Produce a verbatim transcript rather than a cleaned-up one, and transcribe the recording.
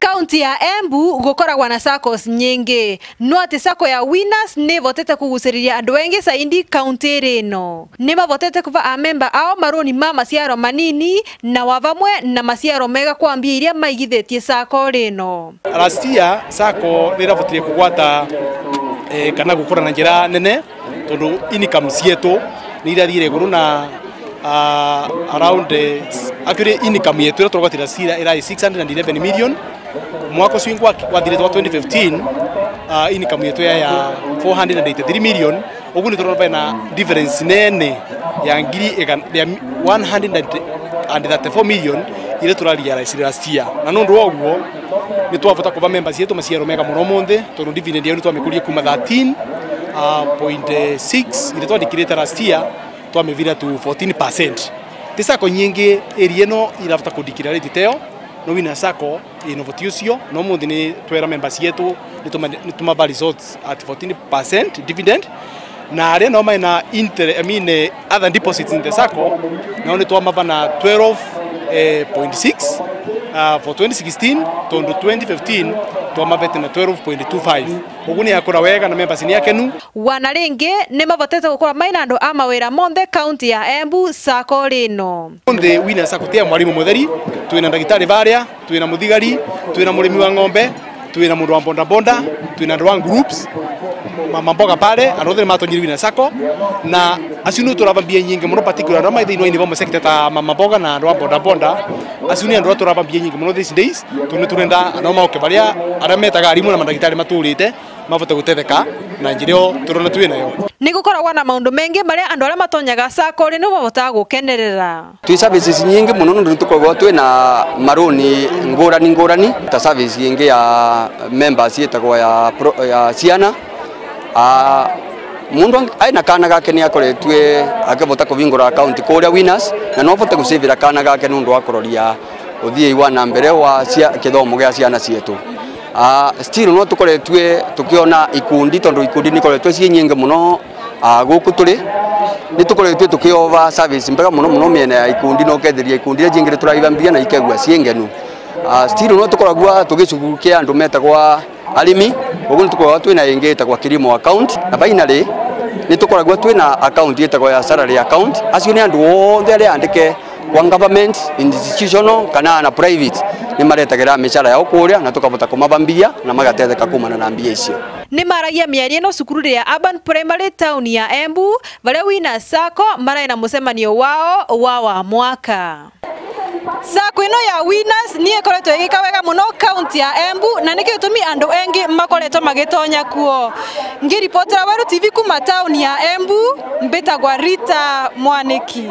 Kaunti ya Embu gukoragwa na saccos nyingi, no ati sacco ya Winners ni ivotete kuguciriria andu engi zaidi kaunti iri ino. Ni mavotete kuva amemba ao maroni ma maciaro manini na wa vamwe na maciaro mega kwa mbia iria maigithitie sacco rino. Last year, sacco ni iravotire kugwata, eh, kana gukura na njira nene, tondu income cietu ni irathire iguru na, ah, around, eh, actually income yetu iria turagwatira last year irari six hundred and eleven million. Mwaka ucio wingi wa, wathirite wa twenty fifteen, ah, income yetu ya, ya four hundred and eighty-three million. Uguo ni turona vena difference nene ya ngiri igana, ya one hundred and thirty-four million iria turarealize last year. Na nundu wa uguo, ni twavota kuva members yetu maciaro mega muno umunthi, tondu dividend yao ni twamikurie kuma thirteen point six iria twandikirite last year, twamivira to fourteen percent. Ti sacco nyingi area ino iravota kudeclare rate ta iyo, no Winners Sacco ina uvoti ucio, na umunthi ni twera members yetu ni tuma-, ni tumava results at fourteen percent dividend. Na aria nao mai na inter-, I mean, eh, other deposits in the sacco, nao ni twamava na twelve point six, ah, for twenty sixteen, tondu twenty fifteen twamavete na twelve point two five. Uguo ni yakura wega na members ni akenu. Wana ringi ni mavotete gukorwa mai na andu a mawira monthe kaunti ya Embu sacco rino. Umunthi Winners Sacco ti ya mwarimu mutheri, twina ndagitari varia, twina muthigari, twina murimi wa ng'ombe, twina mundu wa bodaboda, twina andu wa groups, mama mboga pale, andu othe ni matonyire Winners Sacco, na acio ni turava mbia nyingi muno, particularly andu aria mai thiini wa informal sector ta mama mboga na andu a bodaboda. Acio ni andu aria turava mbia nyingi muno these days, tondu ni turenda andu mauke varia aria metaga arimu na mandagitari maturite, mavote gutetheka na njira iyo turona twi nayo. Ni gukoragwa na maundu mengi maria andu aria matonyaga sacco rino mavotaga gukenerera. Twi services nyingi muno nundu nitukoragwa twi na maroni ngurani ngurani, ta service ingi ya members itagwa ya pro-, ya ciana. Ah, mundu ang-, ai na kana gake ni akoretwe akivota kuvingura account kuria Winners, na no avote gucivira kana gake nundu wa kuroria uthii wa na mbere wa cia-, kithomo gia ciana cietu. Ah, still no tukoretwe tukiona ikundi, tondu ikundi nikoretwe cii nyingi muno, ah, guku turi. Nitukoretwe tukiova service mbega muno muno miena ya ikundi, na uketheria ikundi iria cingi rituraiva mbia na ikegua cii ngenu. Ah, still no tukoragua tugicugurukia andu metagwa arimi, uguo nitukoragwa twina ingi itagwa kilimo account, na finally nitukoragwa twina account itagwa ya salary account. Acio ni andu onthe aria andike kwa government, institutional, kana na private, ni maretagira micara yao kuria, na tukavota kumava mbia, na magatetheka kumana na mbia icio. Ni maragia miario ino cukururi ya Urban Primary town ya Embu, varia Winners Sacco marai na mucemanio wao wa wa mwaka. Sacco ino ya Winners ni ikoretwo igika wega muno kaunti ya Embu, na nikio gitumi andu engi makoretwo magitonya kuo. Ngiripotera Weru T V kuma tauni ya Embu, mbitagwa Rita Mwaniki.